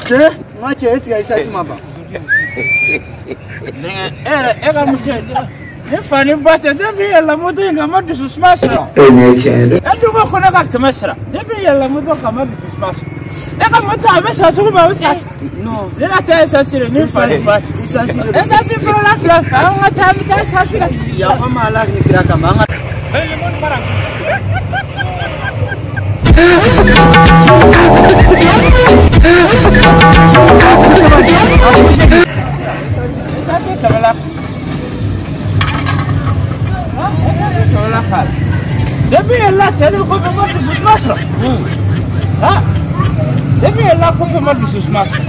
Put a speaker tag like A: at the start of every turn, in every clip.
A: Cɛ, n ka cɛ, est ce que essence ma ban?
B: E ka muso ne fa ni ba cɛ, depuis yɛlɛla moto in kan, ma dusu suma sɔrɔ.
C: E nin ye tiɲɛ ye dɛ.
B: E dun ko ko ne ka 100 sara. Depuis yɛlɛla moto kan, ma dusu suma sɔrɔ. E ka moto a bɛ sa cogo min, a bɛ sa.
A: Non.
B: Ne na taa essence de ni fa ni ba cɛ.
A: Essence de don.
B: Essence feerela filɛ, an ka taa, an bɛ taa essence la.
A: Yafa ma Ala ni kira kama, an ka.
B: Essence 100 la. Essence 100 la k'a la. Depuis yɛlɛla cɛ ni kɔfɛ, ma dusu suma sɔrɔ. Depuis yɛlɛla kɔfɛ, ma dusu suma sɔrɔ.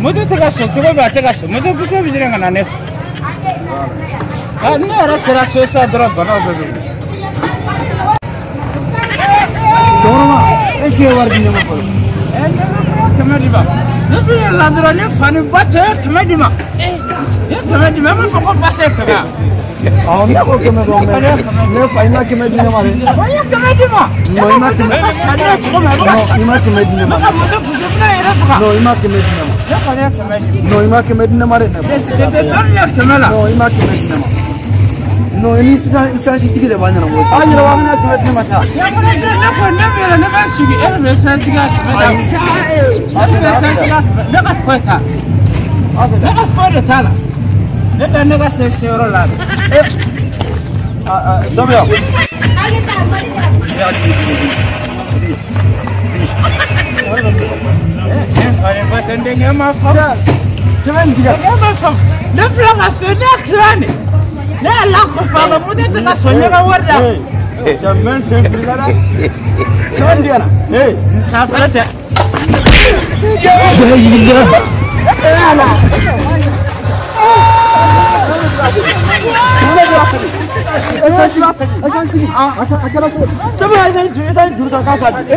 B: Moto tɛ ka sɔn cogo min, a tɛ ka sɔn. Moto kisɛ bɛ ɲini ka na ne fɛ. Ne yɛrɛ sera so sisan dɔrɔn, banaw bɛɛ bɛ wuli.
A: Cɛkɔrɔba, est ce que wari di ne ma fɔlɔ?
B: Ne bɛ 100 di ma. Depuis yɛlɛla dɔrɔn, ne fa ni ba cɛ ye 100 di ma. I ye 100 di ma, e m'a fɔ ko pase 100.
A: Awɔ, ne ko 100 dɔrɔn, mais ne fa, i ma 100 di ne ma dɛ.
B: Wa i ye 100 di ma.
A: Non, i ma 100.
B: E ka sa ne ye cogo min, a bɛ ka sa.
A: Non, i ma 100 di ne ma.
B: Ne ka moto poussé, fana yɛrɛ faga.
A: Non, i ma 100 di ne ma.
B: Ne kɔni ye 100 di.
A: Non, i ma 100 di ne ma dɛ, ne fa.
B: Je te donne le 100 la.
A: Non, i ma 100 di ne ma. Non, i ni sisan essence tigi de b'a ɲɛnabɔ sisan.
B: A ɲɛnabɔ, an bɛna 100 di ne ma sa. Ne ko ne bɛ yɛlɛ, ne bɛ sigi, e de bɛ essence ka 100 ta. E de bɛ essence ka 100, ne ka foyi t'a la. Ne ka foyi de t'a la. Ne da ne ka se seyɔrɔ la.
A: Dɔ bɛ yan.
B: Ne fa ni ba cɛ, n denkɛ ma faamu.
A: 100 nin tigɛ.
B: Denkɛ ma faamu. Ne filɛ ka fɛ, ne tila nin. Ne y'a lakɔfɛ a la, moto tɛ ka sɔn, ne ka wari d'a ma.
A: Cɛ, n bɛ n sen fili la dɛ. 100 nin tigɛ na.
B: N sanfɛla tɛ.
A: E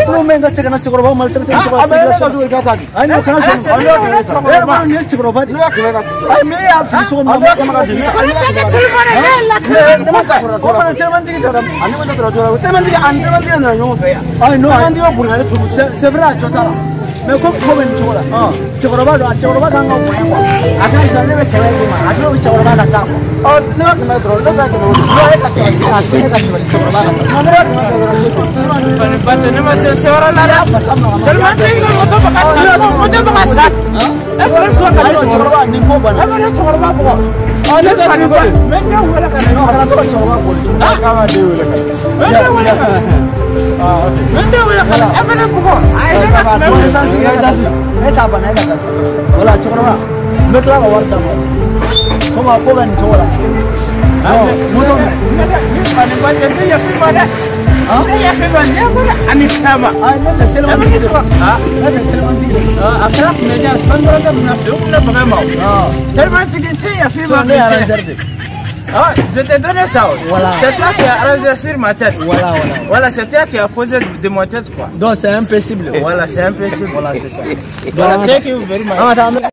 A: n'o min ka cɛ kana cɛkɔrɔba maltraité, cɛkɔrɔba. Ayi, ne kana sɔn. E b'a dɔn nin ye cɛkɔrɔba de ye. Ayi, mais e y'a fili cogo min na.
B: O tɛ kɛ téléphone ye, ne ye lakile.
A: O fana telimantigi dɔ. Ayi, non, c'est vrai, a jɔ t'a la. Mais comme ko bɛ nin cogo la, cɛkɔrɔba don, a cɛkɔrɔba kan ka bonya quoi. A ka sisan ne bɛ 100 d'i ma, a dɔw bɛ cɛkɔrɔba ka taa quoi. Ɔ, ne ka 100 dɔrɔn, ne ka 100 dɔrɔn, e ka sabali, e ka sabali, cɛkɔrɔba ka taa. Ne ka 100 dɔrɔn.
B: Fa ni ba cɛ, ne ma se seyɔrɔ la dɛ. Telimantigi ka moto bɛ ka sa, moto bɛ ka sa. E fana bɛ tila ka ne
A: Cɛkɔrɔba, nin ko banna.
B: E fana cɛkɔrɔba bugɔ.
A: Ɔ, ne tɛ nin ko de.
B: N bɛ den wele ka na.
A: A kana to ka cɛkɔrɔba boli.
B: N bɛ den wele ka na. N bɛ den wele ka na. E fana bugɔ. Ayi, ne ka 100 wele.
A: E t'a banna, e ka taa sa. Wala cɛkɔrɔba, n bɛ tila ka wari d'a ma. Komi a ko bɛ nin cogo la. Bon, moto
B: Ni fa ni ba cɛ, n tɛ yafa i ma dɛ. N tɛ yafa i ma, diɲɛ ani taama.
A: Ayi, ne tɛ telimantigi de. Ne tɛ telimantigi de.
B: A kɛra kunnaja ye, fɛn dɔrɔn tɛ mun na fɛ, o kun tɛ baga ma o. Telimantigi, n tɛ yafa i ma.
A: Ne ye arrangeur de.
B: Ah, je t'ai donné ça.
A: Voilà.
B: C'est toi qui as arrangé sur ma tête.
A: Voilà, voilà.
B: Voilà, c'est toi qui as posé de ma tête, quoi.
A: Donc c'est impossible.
B: Voilà, c'est impossible.
A: Voilà, c'est ça.
B: Voilà, thank you very much.
A: An ka taa.